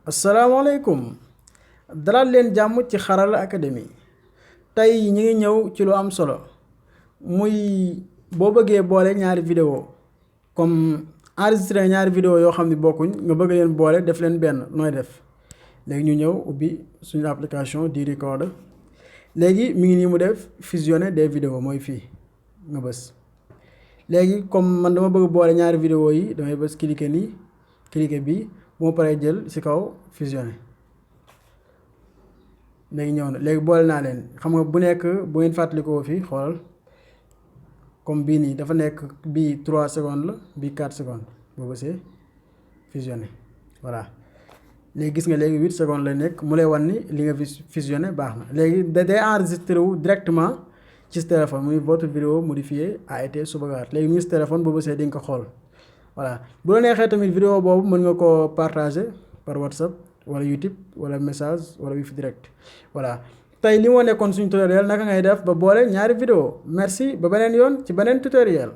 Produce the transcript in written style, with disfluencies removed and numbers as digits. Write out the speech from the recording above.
asalaamaaleykum dalal leen jàmm ci Xarala Academy tey ñi ngi ñëw ci lu am solo muy boo bëggee boole ñaari vidéo comme enregistré ñaari vidéo yoo xam ne bokkuñ nga bëgg leen boole def leen benn nooy def léegi ñu ñëw ubbi suñu application di record léegi mi ngi nii mu def fusionner des vidéos mooy fii nga bës léegi comme man dama bëgg boole ñaari vidéo yi damay bës cliquer nii cliquer bi bu ma paree jël ci kaw fusionner léegi ñëw na léegi boole naa leen xam nga bu nekk bu ngeen fàttalikoo fii xoolal comme bii nii dafa nekk bii 3 secondes la bii 4 secondes boo bësee fusionner voilà léegi gis nga léegi 8 secondes lay nekk mu lay wan ni li nga fusionner baax na léegi day enregistré wu directement ci téléphone muy votre vidéo modifiée a été sauvegardée léegi mu ngi si téléphone boo bësee di nga ko xool voilà bu la neexee tamit vidéo boobu mën nga koo partager par WhatsApp wala YouTube wala message wala wifi direct voilà tey li moo nekkoon suñu tutoriel naka ngay def ba boole ñaari vidéo merci ba beneen yoon ci beneen tutoriel